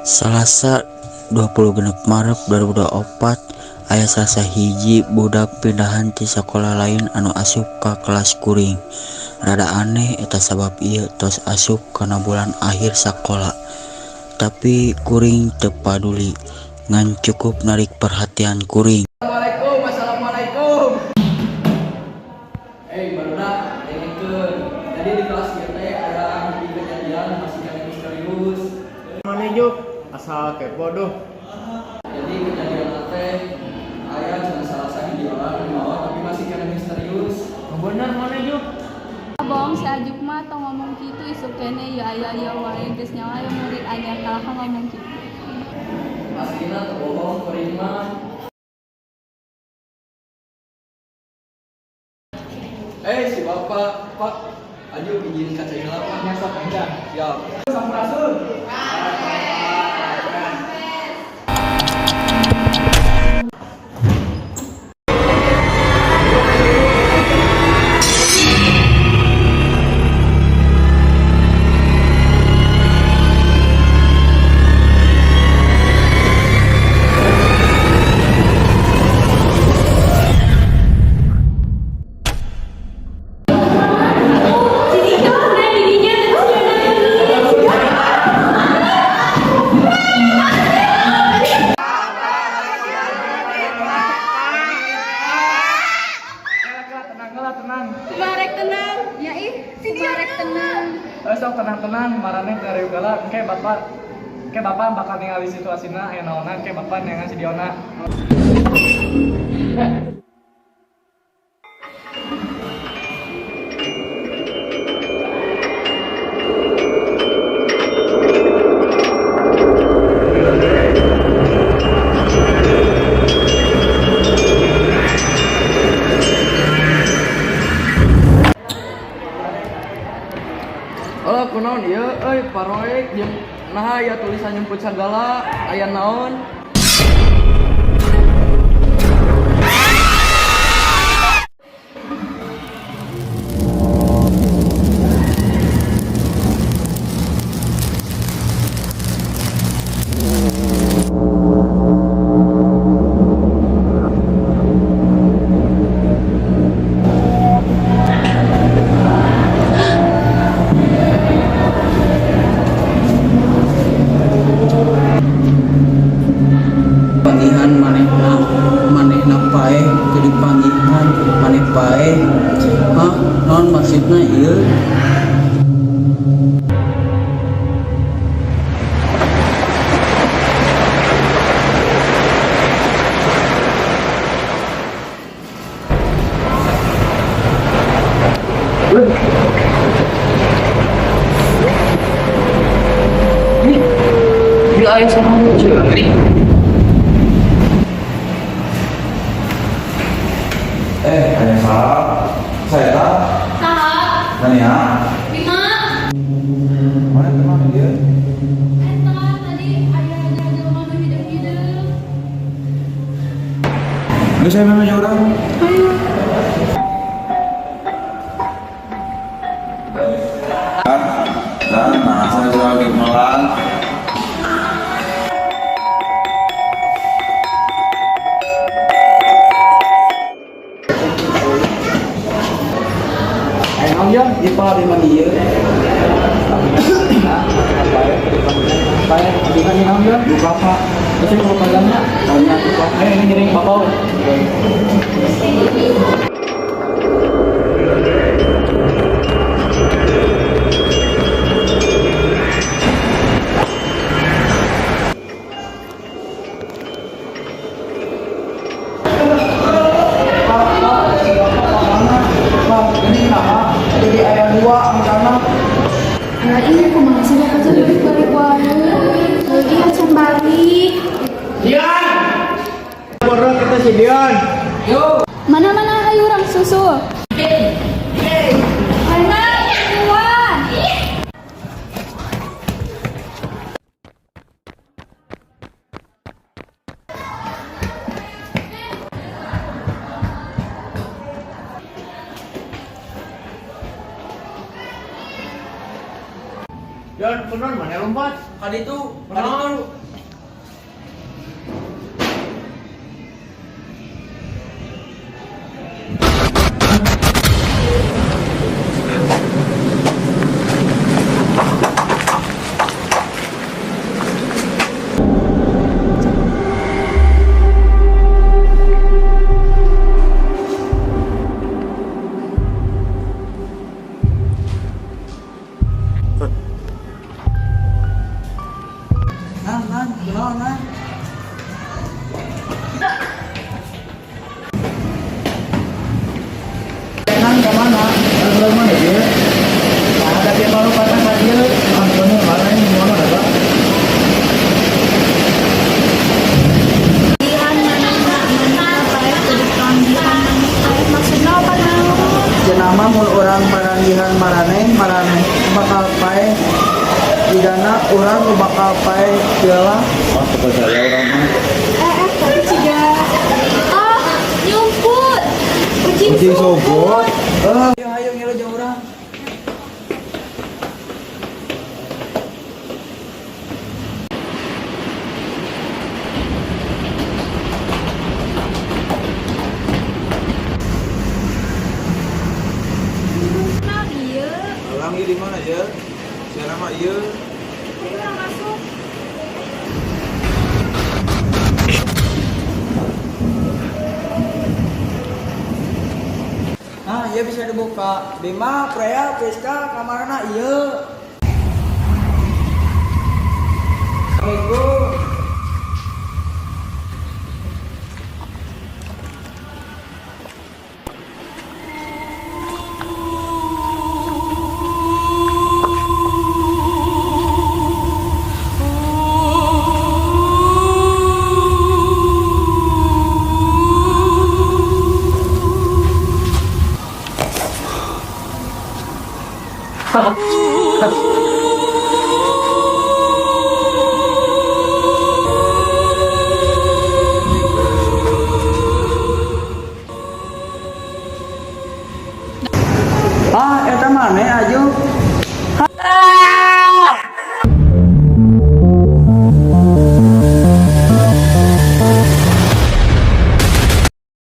Salasa 26 Maret 2024 aya salsa hiji budak pindahan ti sakola lain anu asup ka kelas kuring. Rada aneh eta sabab ieu tos asup kana bulan akhir sakola. Tapi kuring teu paduli, ngan cukup narik perhatian kuring. Assalamualaikum, assalamualaikum. Eh, barudak dengekeun. Tadi di kelas ieu teh aya hiji kejadian masih keneh misterius. Mana Juk? Asal kepo duh. Jadi kejadian teh aya cenah salah sahiji orang nu mawa tapi masih keneh misterius. Bener mana Juk? Bohong si Ajuk mah tong ngomong kitu, isuk keneh ya aya aya wae, geus nyawa aya murid anyar kalah ngomong kitu. Aslina teu bohong kuring mah. Eh, si bapak, Pak, Ajuk izin ka cai heula, Pak. Nya sok enjang. Siap. Sampurasun. Tenang lah, tenang. Kumarek tenang, ya ih, kumarek tenang. Eh, sok tenang-tenang, maraneh teu riweuh heula, engke bapak bakal ningali situasina aya naonan, engke bapak neangan si Diona. Oh, kunaon ieu euy paroek jeung naha aya tulisan nyumput sagala, aya naon? Panggihan manehna, manehna paeh teu dipanggihan, maneh paeh. Hah, naon maksudna ieu? Ieu aya saha ceurik? Eh, ada salah. Saya tak. Saha? Tania. Bima. Mana teman dia? Eta tadi aya jelema nu hideung-hideung. Nggak saya memang orang. Ayo. Dan nah, saya lagi melang. Aya naon Jang? Ieu Pak di mana ieu? Paeh, panggihan naon Jang? Buka Pak. Terus ini mau panggilannya? Tanya tuh Pak. Eh, ini ngiring bapak. Pak, Pak, si Bapak mana? Pak, ini kenapa? Jadi aya dua di sana. Nah, ini kumaha sih bapak teh balik-balik wae. Lagi acan balik. Borong kita si Dion. Mana-mana hayu urang susul. Mana? Keluar. Dion, kunaon mana lompat? Kaditu, kaditu. Budak mana dia? Nah, ada dia baru patah ka dieu. Ah, bener mana ini mana ada? Panggihan manehna manehna paeh kudu panggihan maneh paeh maksudna apa naon? Cenah mah mun urang maranggihan maraneh, maraneh bakal paeh. Jigana urang nu bakal paeh kieu lah. Ah, teu percaya urang mah. Eh, tapi ciga ah nyumput. Ucing, Ucing sumput. Eh, ayo ayo ngilu jeung urang. Naon ieu? Alang ieu di mana ya? Sia nama ieu. Ayo urang masuk. Nah, ieu bisa dibuka. Bima, Freya, Priska, kamarana ieu. Assalamualaikum.